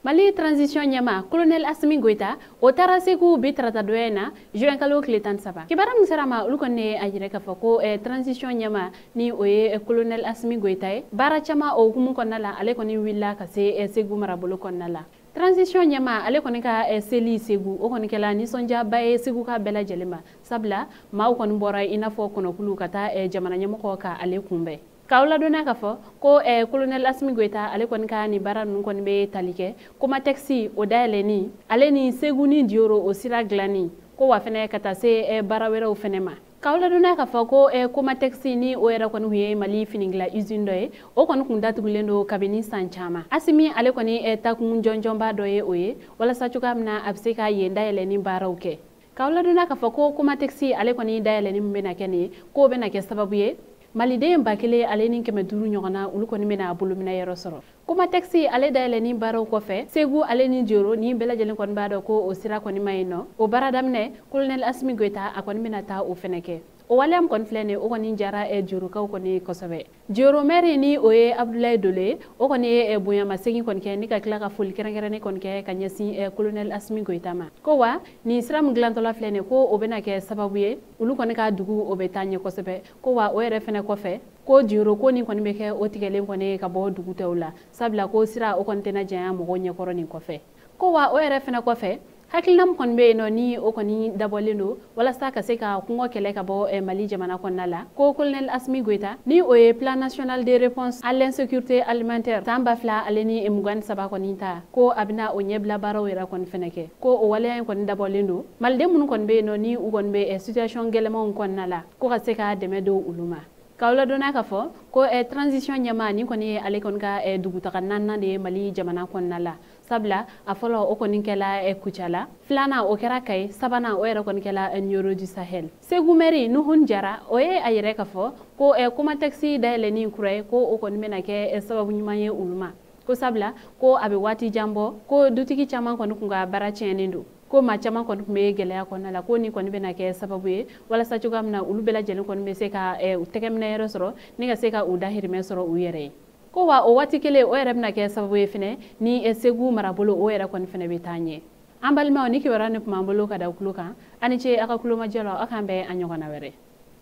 Mali transition ɲɛma colonel Assimi Goïta, o taara Segu bi tarata donya in na, juin kalo tile 13. Kibaruya min sera ma, olu kɔni ye a yira k'a fɔ ko transition ɲɛma, ni o ye colonel Assimi Goïta ye, baara caman o hukumu kɔnɔna la, ale kɔni wulila ka se Segu marabolo kɔnɔna la. Transition ɲɛma, ale kɔni ka seli Segu, o kɔni kɛla nisɔndiyaba ye Segu ka bɛɛ lajɛlen ma, sabula maaw kɔni bɔra i n'a fɔ kɔnɔkulu ka taa jamana ɲɛmɔgɔ ka ale kunbɛn. K'aw ladɔnniya k'a fɔ ko colonel Assimi Goïta, ale kɔni ka nin baara ninnu kɔni bɛ tali kɛ Comatex o dayɛlɛnni, ale ni Segu ni Dioro o sira dilanni, ko wa fɛnɛ ka taa se baara wɛrɛw fɛnɛ ma. K'aw ladɔnniya k'a fɔ ko Comatex, ni o yɛrɛ kɔni kun ye Mali finigila usine dɔ ye, o kɔni kun datugulen don kabini san caman. Assimi ale kɔni takun jɔnjɔnba dɔ ye o ye, walasa cogoya min na a bɛ se ka yen dayɛlɛnni baaraw kɛ. K'aw ladɔnniya k'a fɔ ko Comatex ale kɔni dayɛlɛnni min bɛna kɛ nin ye, k'o bɛna kɛ sababu ye maliden 1500 ɲɔgɔnna, olu kɔni bɛna bolominɛ yɔrɔ sɔrɔ. Comatex ale dayɛlɛnni baaraw kɔfɛ, Segu ale ni Dioro ni bɛɛ lajɛlen kɔni b'a dɔn ko o sira kɔni ma ɲi nɔ. O baara daminɛ, colonel Assimi Goïta a kɔni bɛna taa o fɛnɛ kɛ. O waleya min kɔni filɛ nin ye, o kɔni diyara Diorokaw kɔni kosɛbɛ. Dioro maire, ni o ye Abdoulaye Dolo ye, o kɔni ye bonyamasegin kɔni kɛ ni ka tila ka foli kɛrɛnkɛrɛnnen kɔni kɛ ka ɲɛsin colonel Assimi Goïta ma, ko wa nin sira min dilantɔla filɛ nin ye, ko o bɛna kɛ sababu ye olu kɔni ka dugu o bɛ taa ɲɛ kosɛbɛ. Ko wa o yɛrɛ fɛnɛ kɔfɛ, ko Dioro ko nin kɔni bɛ kɛ o tigɛlen kɔni ka bɔ dugu tɔw la, sabula ko sira o kɔni tɛna janya mɔgɔw ɲɛkɔrɔ nin kɔfɛ. Ko wa o yɛrɛ fɛnɛ kɔfɛ, hakilina min kɔni bɛ yen nɔ, ni o kɔni dabɔlen don walasa ka se ka kɔngɔ kɛlɛ ka bɔ Mali jamana kɔnɔna la, ko colonel Assimi Goïta, ni o ye plan national de réponse à l'insécurité alimentaire san 2023 kɔni ta, ko a bɛna o ɲɛbila baaraw yɛrɛ kɔni fɛnɛ kɛ. Ko o waleya in kɔni dabɔlen don maliden minnu kɔni bɛ yen nɔ, ni u kɔni bɛ situation gɛlɛmanw kɔnɔna la, ko ka se ka dɛmɛ don olu ma. K'aw ladɔnniya k'a fɔ ko transition ɲɛma nin kɔni ye ale kɔni ka dugutaga naaninan de ye Mali jamana kɔnɔna la, sabula a fɔlɔ o kɔni kɛla Kucala, filanan o kɛra Kayi, sabanan o yɛrɛ kɔni kɛla Nioro du Sahel. Segu maire Nuhun Jara, o ye a yɛrɛ k'a fɔ ko Comatex dayɛlɛnni kura ye, ko o kɔni bɛna kɛ sababu ɲuman ye olu ma, ko sabula ko a bɛ waati jan bɔ ko dutigi caman kɔni kun ka baara tiɲɛnen don, ko maa caman kɔni tun bɛ gɛlɛya kɔnɔna la, ko nin kɔni bɛna kɛ sababu ye walasa cogoya min na olu bɛɛ lajɛlen kɔni bɛ se ka u tɛgɛminɛ yɔrɔ sɔrɔ ni ka se ka u dahirimɛ sɔrɔ u yɛrɛ ye. Ko wa o waati kelen, o yɛrɛ bɛna kɛ sababu ye fɛnɛ ni Segu marabolo o yɛrɛ kɔni fɛnɛ bɛ taa ɲɛ. An balimaw, ni kibaruya ni tun b'an bolo ka da tulo kan, a ni ce aw ka kulomajɔ la. Aw k'an bɛn a ɲɔgɔnna wɛrɛ.